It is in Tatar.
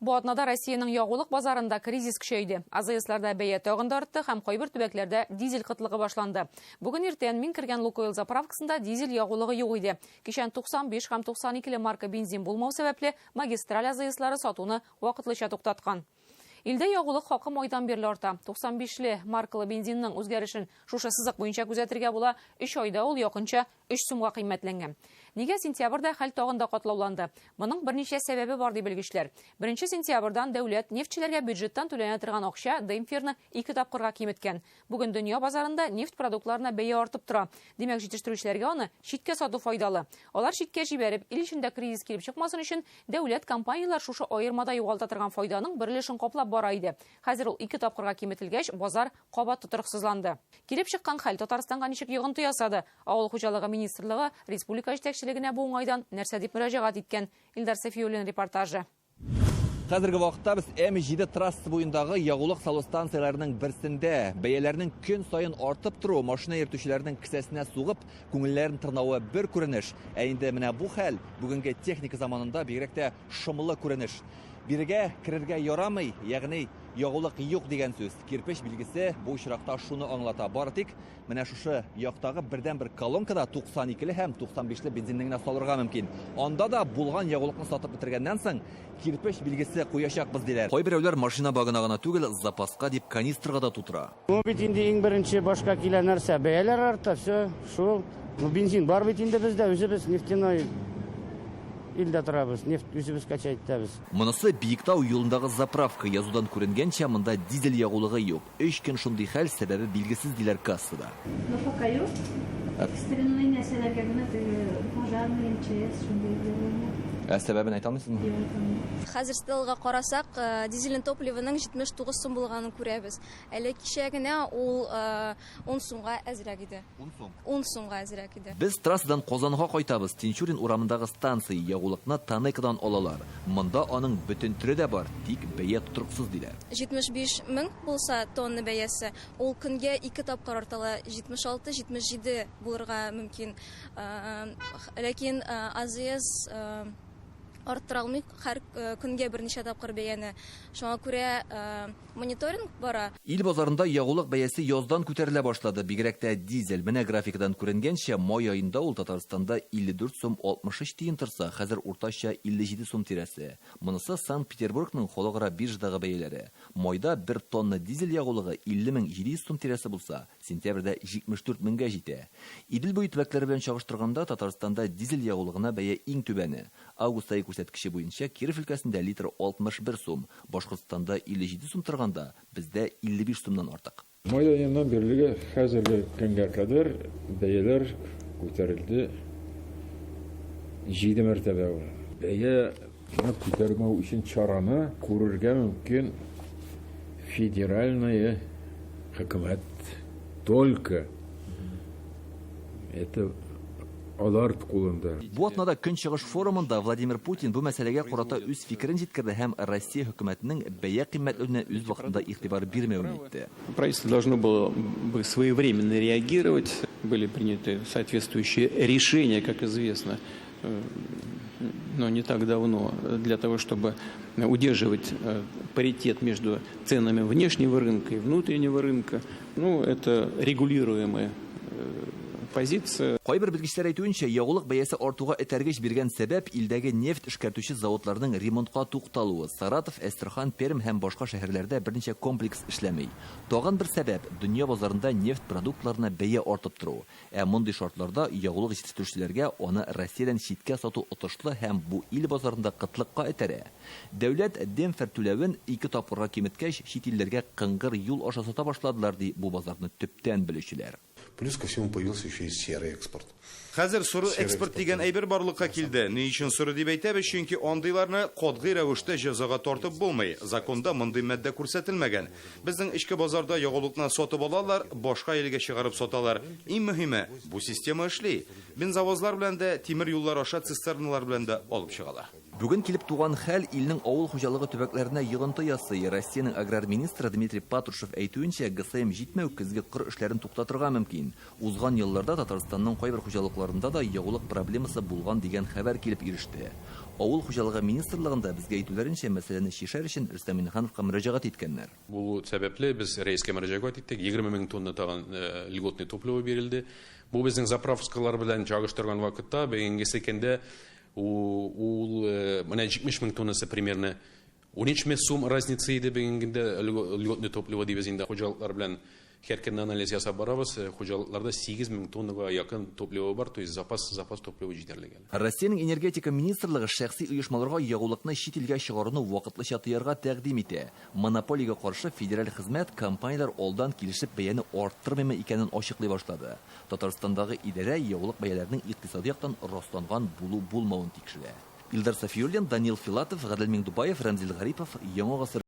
Бу атнада Россиянең ягулык базарында кризис көчәйде. АЗСларда бәя тагын да артты һәм кайбер төбәкләрдә дизель кытлыгы башланды. Бүген иртән мин кергән Лукойл заправкасында дизель ягулыгы юк иде. Кичән 95 һәм 92 марка бензин булмау сәбәпле, магистраль АЗСлары сатуны вакытлыча туктаткан. Илдә ягулык хакы майдан бирле арта. 95 ле маркалы бензинның үзгәрешен шушы сызык буенча күзәтергә була. 3 айда ул якынча 3 сумга кыйммәтләнгән. Нигә сентябрьдә хәл тагын да катлауланды? Моның берничә сәбәбе бар, ди белгечләр. 1 сентябрьдан дәүләт нефтьчеләргә бюджеттан түләнә торган акча демпферны 2 тапкырга киметкән. Бүген дөнья базарында нефть продуктларына бәя артып тора. Димәк, җитештерүчеләргә аны читкә сату файдалы. Алар читкә җибәреп, ил эчендә кризис килеп чыкмасын өчен, дәүләт компанияләр шушы аермада югалта торган файданың бер өлешен каплап бара иде. Хәзер ул 2 тапкырга киметелгәч, базар кабат тотрыксызланды. Килеп чыккан хәл Татарстанга ничек йогынты ясады? Авыл хуҗалыгы министрлыгы республика җитәкчелегенә бу уңайдан нәрсә дип мөрәҗәгать иткән? Илдар Сафиуллин репортажы. Хәзерге вакытта без М7 трасса буендагы ягулык салу станцияләренең берсендә. Бәяләрнең көн саен артып торуы машина йөртүчеләрнең кесәсенә сугып, күңелләрен тырнавы бер күренеш. Ә инде менә бу хәл бүгенге техника заманында бигрәк тә шомлы күренеш. Бирегә керергә ярамый, ягъни ягулык юк дигән сүз. Кирпеч билгесе бу очракта шуны аңлата. Бары тик менә шушы яктагы бердәнбер колонкада 92-ле һәм 95-ле бензинны генә салырга мөмкин. Анда да булган ягулыкны сатып бетергәннән соң кирпеч билгесе куячакбыз, диләр. Кайберәүләр машина багына гына түгел, запаска дип канистрга да тутыра. Бу бит инде иң беренче башка килә нәрсә, бәяләр арта, все, шул. Ну, бензин бар бит инде бездә, үзебез нефтяной илдә торабыз, нефть үзебез качать итәбез. Монысы Биектау юлындагы заправка. Язудан күренгәнчә, монда дизель ягулыгы юк. 3 көн шундый хәл, сәбәбе билгесез, диләр кассада. Ну, пока юк. Экстренный нәрсәләргә генә теге пожарный, МЧС шундый әйберләргә. Ә сәбәбен әйтә алмыйсызмы? Юк, әйтә алмыйм. Хәзер стелга карасак, дизельный топливоның 79 сум булганын күрәбез. Әле кичә генә ул 10 сумга әзрәк иде. 10 сум? 10 сумга әзрәк иде. Без трассадан Казанга кайтабыз. Тинчурин урамындагы станция ягулыкны Танекадан алалар. Монда аның бөтен төре дә бар, тик бәя тотрыксыз, диләр. 75 мең булса тонна бәясе, ул көнгә 2 тапкыр артала, 76-77 булырга мөмкин. Ләкин АЗС арттыра алмый һәр көнгә берничә тапкыр бәяне. Шуңа күрә мониторинг бара. Ил базарында ягулык бәясе яздан күтәрелә башлады. Бигрәк тә дизель. Менә графикадан күренгәнчә, май аенда ул Татарстанда 54 сум 63 тиен торса, хәзер уртача 57 сум тирәсе. Монысы Санкт-Петербургның халыкара биржадагы бәяләре. Майда 1 тонна дизель ягулыгы 50 700 сум тирәсе булса, сентябрьдә 74 меңгә җитә. Идел буе төбәкләре белән чагыштырганда Татарстанда дизель ягулыгына бәя иң түбәне. Август ае күрсәткече буенча Киров өлкәсендә литр 61 сум, Башкортстанда 57 сум торганда, бездә 55 сумнан артык. Май аеннан бирлеге хәзерге көнгә кадәр бәяләр күтәрелде 7 мәртәбә. Бәяне күтәрмәү өчен чараны күрергә мөмкин федеральная хөкүмәт только. Это алар кулында. Бу атнада Көнчыгыш форумында Владимир Путин бу мәсьәләгә карата үз фикерен җиткерде һәм Россия хөкүмәтенең бәя кыйммәтләнүенә үз вакытында игътибар бирмәвен әйтте. Правительство должно было бы своевременно реагировать. Были приняты соответствующие решения, как известно, но не так давно, для того, чтобы удерживать паритет между ценами внешнего рынка и внутреннего рынка. Ну, это регулируемая позиция. Кайбер белгечләр әйтүенчә, ягулык бәясе артуга этәргеч биргән сәбәп илдәге нефть эшкәртүче заводларның ремонтка тукталуы. Саратов, Әстерхан, Пермь һәм башка шәһәрләрдә берничә комплекс эшләми. Тагын бер сәбәп дөнья базарында нефть продуктларына бәя артып тору. Ә мондый шартларда ягулык җитештерүчеләргә аны Россиядән читкә сату отышлы һәм бу ил базарында кытлыкка этәрә. Дәүләт демпфер түләвен 2 тапкырга киметкәч, чит илләргә кыңгыр юл аша сата башладылар, ди бу базарны төптән белүчеләр. Плюс ко всему появился еще и серый экспорт. Хәзер соры экспорт дигән әйбер барлыкка килде. Ни өчен соры дип әйтәбез? Чөнки андыйларны катгый рәвештә җәзага тартып булмый. Законда мондый маддә күрсәтелмәгән. Безнең эчке базарда ягулыкны сатып алалар, башка илгә чыгарып саталар. Иң мөһиме, бу система эшли. Бензовозлар белән дә, тимер юллар аша цистерналар белән дә алып чыгалар. Бүген килеп туган хәл илнең авыл хуҗалыгы төбәкләренә йогынты ясый. Россиянең аграр министры Дмитрий Патрушев әйтүенчә, ГСМ җитмәү көзге кыр эшләрен туктатырга мөмкин. Узган елларда Татарстанның кайбер хуҗалыкларында да ягулык проблемасы булган дигән хәбәр килеп иреште. Авыл хуҗалыгы министрлыгында безгә әйтүләренчә, мәсьәләне чишәр өчен Рөстәм Миңнехановка мөрәҗәгать иткәннәр. Булу сәбәпле без рәискә мөрәҗәгать иттек. 20 мең тонна тагын льготный топливо бирелде. Бу безнең заправкалар белән чагыштырган вакытта бүгенгесе көндә ул менә 70 мең тоннасы примерно 13 мең сум разница иде бүгенге көндә льготный топливо дибез инде хуҗалыклар белән һәр көнне анализ ясап барабыз. Хуҗалыкларда 8 мең тоннага якын топливо бар, то есть запас топливо җитәрлек әле. Россиянең энергетика министрлыгы шәхси оешмаларга ягулыкны чит илгә чыгаруны вакытлыча тыярга тәкъдим итә. Монополиягә каршы федераль хезмәт компанияләр алдан килешеп бәяне арттырмыймы икәнен ачыклый башлады. Татарстандагы идарә ягулык бәяләренең икътисади яктан расланган булу-булмавын тикшерә. Илдар Сафиуллин, Данил Филатов, Гадел Миңдубаев, Рәмзил Гарипов, Яңа гасыр.